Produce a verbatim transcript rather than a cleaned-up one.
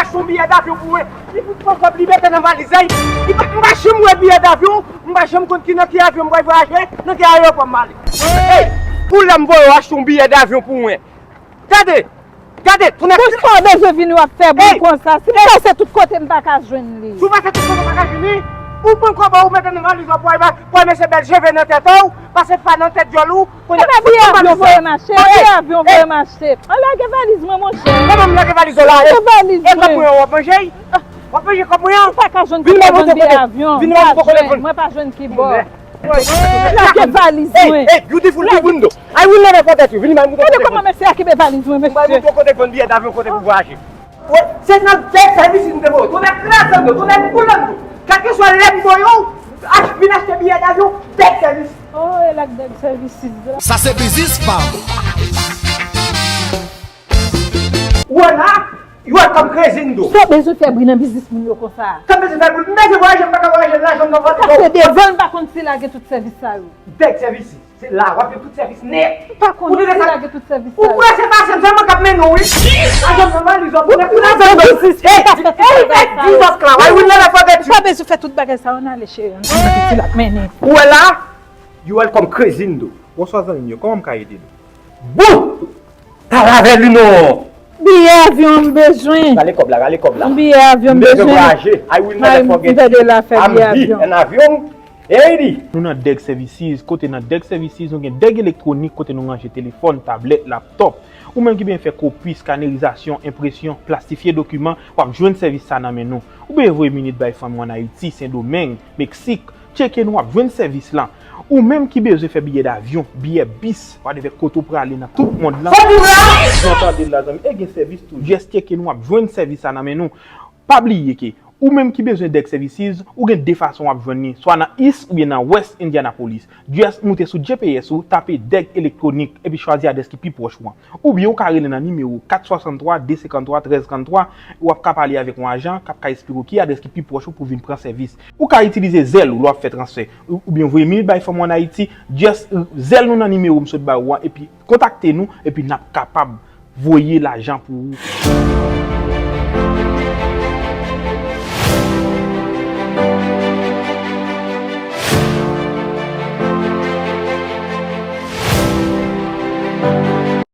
Achte yon biyè davyon pou mwen. Li fout pran kòb li mete nan valiz la. Li pa, m pa janm wè biyè davyon. M pa janm konn ki nan ki avyon m pral vwayaje, nan ki ayewopò m ale. Hey, pou lè m voye w achte yon biyè davyon pou mwen. Gade, gade, tounen. Poukisa w bezwen vini w ap fè bri konsa? Si m pase tout kote m pa ka jwenn li. Si w pase tout kote w pa ka jwenn li, ou pran kòb ou mete nan valiz ou pou al, pou al mete bèl cheve nan tèt ou, pase fa nan tèt djòl ou. Ebyen biyè avyon voye m achte, biyè avyon voye m achte. An lage valiz mwen monchè. Kòman m lage valiz ou la? Lage valiz mwen. E kòb mwen an w ap manje? W ap manje kòb mwen an? Ou pa ka jwenn kote w vann biyè avyon. Vin la m poko jwenn. Mwen pa jwenn kibò. Lage valiz mwen. Hey, hey, beautiful people. I will never forget you. Vin la m poko jwenn. Gade kòman mesye a kenbe valiz mwen mesye. M pral montre w kote k vann biyè davyon, kote pou vwayaje. Wi, se nan Dèk Sèvisis m te voye w. Tounen kraze w, tounen boule w. Kèlkeswa lè m voye w, ach-, vin achte biyè davyon, Dèk Sèvisis. Oh, e la k Dèk Sèvisis la. Sa se biznis pa m. Ou wè la, you are come crazy n do. Sa w bezwen fè bri nan biznis moun yo konsa? Sa m bezwen fè bri? M bezwen vwayaje, m pa ka vwayaje, lajan m nan valiz. Paske devan l m pa konn si la gen tout sèvis sa yo. Dèk Sèvisis. Se la w ap jwenn tout sèvis nèt. M pa konn si lage tout sèvis sa yo. Ou prese pase m, se mwen k ap mennen w wi. Ajan m nan valiz ou, pou nan pou nan valiz ou. Hey, hey, hey, Jesus Christ, I will never forget you. Ou pa bezwen fè tout bagay sa yo, ann ale cheri, ann ale pitit la k mennen. Ou wè la? You welcome crazy n do. Bonswa zanmi m yo, kòman m ka ede nou? Bout! Pale avè li non! Biyè avyon m bezwen. Rale kòb la, rale kòb la. Biyè avyon m bezwen. M bezwen vwayaje. I will never forget you. M tande la fè biyè avyon. I'm here, an avyon. Ey di! Nou nan Dèk Services, kote nan Dèk Services nou gen dèg elektwonik kote nou ranje telefòn, tablèt, laptòp. Ou menm ki bezwen fè kopi, skanerizasyon, enpresyon, plastifye dokiman, w ap jwenn sèvis sa nan men nou. Ou bezwen voye minit bay fanmi w ann Ayiti, Sendomeng, Meksik, tcheke nou, w ap jwenn sèvis lan. Ou menm ki bezwen fè biyè davyon, biyè bis, wadevè kote w prale nan tout mond lan. Fò di w la! Jan w tande l la zanmi, e gen sèvis tou. Just tcheke nou, w ap jwenn sèvis sa nan men nou. Pa bliye ke ou menm ki bezwen Dèk Services, ou gen de fason w ap jwenn li, swa nan East oubyen nan West Indianapolis. Just moute sou G P S ou, tape Dèk Elektwonik, epi chwazi adrès ki pi pwòch ou an. Oubyen ou ka rele nan nimewo kat swasanntwa, de senkanntwa, trèz tranntwa, w ap ka pale avèk yon ajan k ap ka esplike w ki adrès ki pi pwòch ou pou w vin pran sèvis. Ou ka itilize Zelle ou lè w ap fè transfè, ou, oubyen voye minit bay fanmi w ann Ayiti, just, Zelle nou nan nimewo m sot ba ou an, epi kontakte nou, epi n ap kapab voye lajan pou ou.